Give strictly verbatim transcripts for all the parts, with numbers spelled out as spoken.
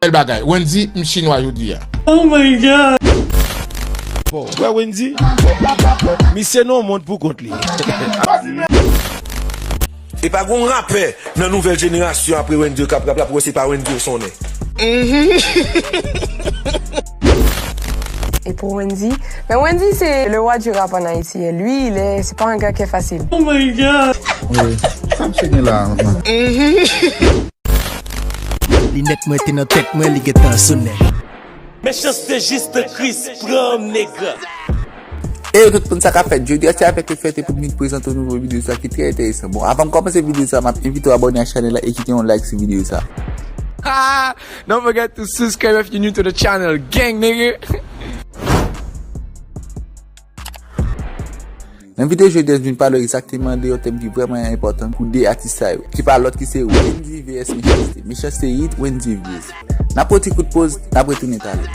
Bèl bagay. Wendy, m chinwa jodi a. Oh my God. Bon, wè Wendy, misye nan yon mond pou kont li. E pa gon rapè nan nouvèl jenerasyon apre Wendy k ap rap la pou wè se pa Wendy yo sonnen. E pou Wendy, men Wendy se le roi du rap en Haïti. Et lui, il est, c'est pas un gars qui est facile. Oh my God. Wi, sa misye gen la. Linèt mwen te nan tèt mwen, li gentan sonnen. Mechanste jis Kris pran m nèg. Eyo tout moun, sa k ap fèt? Jodi a se avèk yon fyète pou m vin prezante yon nouvo videyo sa ki trè enteresan. Bon, avan m kòmanse videyo sa, m ap envite w abòne ak chanèl la e kite yon like sou videyo sa. Ah, don't forget to subscribe if you're new to the channel, gang nigga. Nan videyo jodi a, m vin pale w egzakteman de yon tèm ki vrèman enpòtan pou de atis sa yo, ki pa lòt ki se Wendy V S Mechanste. Mechanste hit, Wendy views. N ap pran ti kout poz, n ap retounen talè.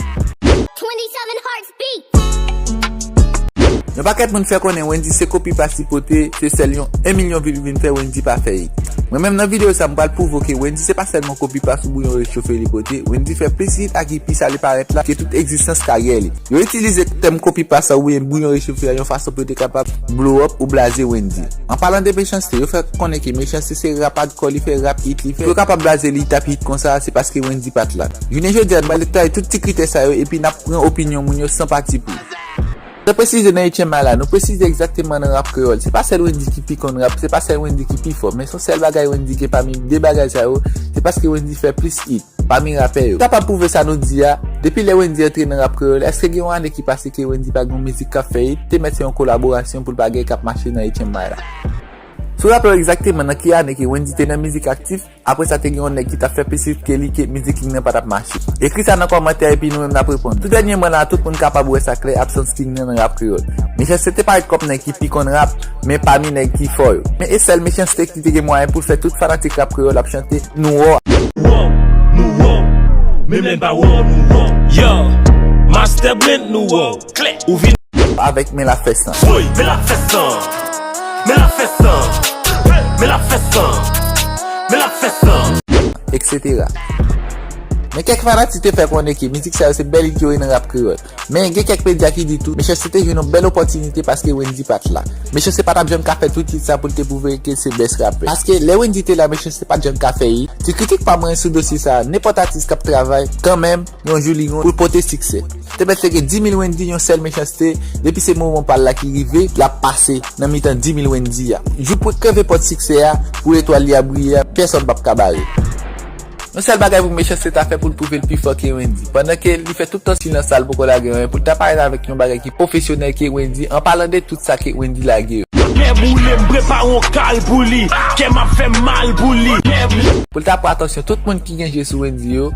Yon pakèt moun fè konnen Wendy se kopi pas li pote, se sèl yon en milyon view li vin fè, Wendy pa fè hit. Mwen menm nan videyo sa, m pral pwouve w ke Wendy se pa sèlman kopi pas oubyen yon rechofe li pote, Wendy fè plis hit ak ipi sa li parèt la ke tout egzistans karyè li. Yo itilize tèm kopi pas sa oubyen bouyon rechofe a yon fason pou yo te kapab blow up ou blaze Wendy. An palan de Mechanste, yo fè konnen ke Mechanste se rap hardcore li fè, rap hit li fè. Pou yo kapab blaze li, tap hit konsa, se paske Wendy pa t la. Jounen jodi a, nou pral detay tout ti kritè sa yo epi n ap pran opinyon moun yo san patipri. Sa presize nan H M I la, nou presize egzakteman nan rap kreyòl. Se pa sèl Wendy ki pi konn rap, se pa sèl Wendy ki pi fò, men se yon sèl bagay Wendy gen pami de bagay sa yo, se paske Wendy fè plis hit pami rapè yo. Kapab pwouve sa nou di a, depi lè Wendy antre nan rap kreyòl, èske gen yon ane ki pase ke Wendy pa gen yon mizik k ap fè hit? Te mèt se yon kolaborasyon pou l pa gen k ap mache nan H M I la. Si w raple w egzakteman nan ki ane ke Wendy te nan mizik aktif, apre sa te gen yon nèg ki t ap fè plis hit ke li ke mizik li nan pa t ap mache. Ekri sa nan kòmantè epi nou menm n ap reponn. Tou dènyèman la, tout moun kapab wè sa klè, absans King nan nan rap kreyòl. Mechanste te parèt kòm nèg ki pi konn rap, men pami nèg ki fò yo. Men e sèl Mechanste ki te gen mwayen pou l fè tout fanatik rap kreyòl ap chante nou wè w. Wow, nou wow. Men menm pa wow, nou wow. Yo, Master Blend, nou wow. Klè, ou vin. Avèk Men l ap fè san. Woy, men l ap fè san. Men l ap fè san. Men l ap fè san. Men l ap fè san. Etsetera. Men kèk fanatik te fè konnen ke mizik sa yo se bèl hit yo ye nan rap kreyòl. Men gen kèk medya ki di tou, Mechanste te jwenn yon bèl opòtinite paske Wendy pa t la. Mechanste pa t ap janm ka fè tout hit sa pou l te pwouve ke l se best rapper. Paske lè Wendy te la, Mechanste pa t janm ka fè hit. Ti kritik pa mwen sou dosye sa, nenpòt atis k ap travay, kanmenm, yon jou li gon pou l pote siksè. Te mèt se gen dis mil Wendy, yon sèl Mechanste, depi se moman pa l la ki rive, l ap pase nan mitan dis mil Wendy a. Jou pou kreve pòt siksè a, pou etwal li a briye a, pèsonn p ap ka bare. Yon sèl bagay pou Mechanste ta fè pou l pwouve l pi fò ke Wendy. Pandan ke li fè tout tan silans sa, l poko lage anyen, pou l ta parèt avèk yon bagay ki pwofesyonèl ke Wendy, an palan de tout sa ke Wendy lage yo. Lè boule, m prepare yon kay pou li. Kè m ap fè m mal pou li. Lè boule. Pou l ta pran atansyon tout moun ki gen je sou Wendy yo,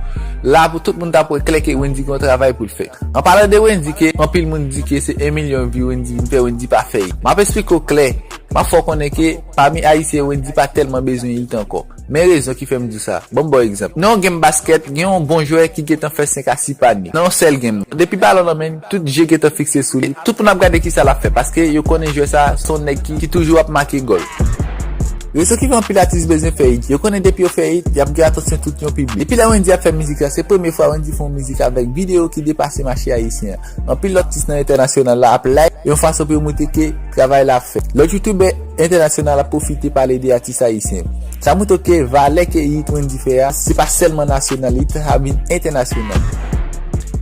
la pou tout moun ta pran klè ke Wendy gen yon travay pou l fè. An palan de Wendy ke anpil moun di ke se en milyon vi Wendy vin fè, Wendy pa fè hit. M ap esplike w klè. M ap fè w konnen ke pami Ayisyen, Wendy pa tèlman bezwen hit ankò. Men rezon ki fè m di w sa. Ban m ba w egzanp. Nan yon game baskèt, gen yon bon jwè ki gentan fè senk a sis panye nan yon sèl game. Depi balon nan men l, tout je gentan fikse sou li. Tout moun ap gade kisa l ap fè, paske yo konnen jwè sa a se yon nèg ki, ki toujou ap make gòl. Rezon ki fè anpil atis bezwen fè hit, yo konnen depi yo fè hit, y ap gen atansyon tout yon piblik. Depi lè Wendy ap fè mizik la, se premye fwa Wendy fè yon mizik avèk videyo ki depase mache ayisyen an. Anpil lòt atis nan entènasyonal la ap like yon fason pou yo montre ke travay la ap fèt. Lòt youtubè entènasyonal ap pwofite pale de atis ayisyen. Sa montre ke valè ke hit Wendy fè a, se pa sèlman nasyonal, li ta vin entènasyonal.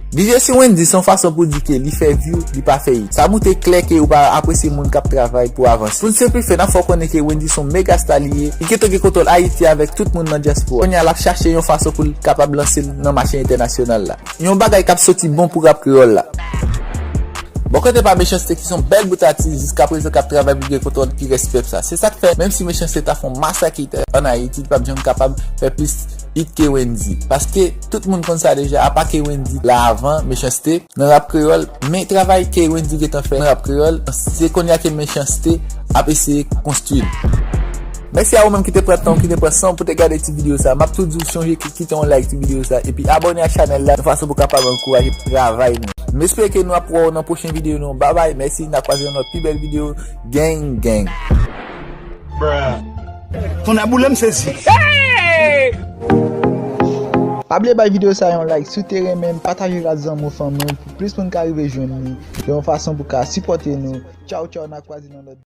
Vizyon sou Wendy se yon fason pou di ke li fè view, li pa fè hit. Sa montre klè ke ou pa apresye moun k ap travay pou avanse. Pou n senplifye, n ap fè w konnen ke Wendy se yon mega star li ye. Li gentan gen kontwòl Ayiti avèk tout moun nan dyaspora. Kounye a l ap chache yon fason pou l kapab lanse l nan mache entènasyonal la. Yon bagay k ap soti bon pou rap kreyòl la. Bò kote pa Mechanste ki se yon bèl bout atis jiskaprezan k ap travay pou gen kontwòl ki rès pèp sa. Se sa k fè, menm si Mechanste ta fè yon masak hit ann Ayiti, li p ap janm kapab fè plis hit ke Wendy. Paske tout moun konn sa deja, apa ke Wendy la avan Mechanste nan rap kreyòl, men travay ke Wendy gentan fè nan rap kreyòl, se kounye a ke Mechanste ap eseye konstwi l. Mèsi a ou menm ki te pran tan w, ki te pran san w pou te gade ti videyo sa. M ap tou di w sonje ki kite yon like sou videyo sa, epi abòne ak chanèl la, yon fason pou w kapab ankouraje travay nou. M espere ke nou ap wè w nan pwochen videyo nou. Babay, mèsi, n a kwaze nan lòt pi bèl videyo. Gang, gang. Tonnè boule m sezi. Pa bliye bay videyo sa yon like si w te renmen l, pataje l ak zanmi w, fanmi w, pou plis moun ka rive jwenn li, yon fason pou ka sipòte nou. Tchaw, tchaw, n a kwaze nan lòt.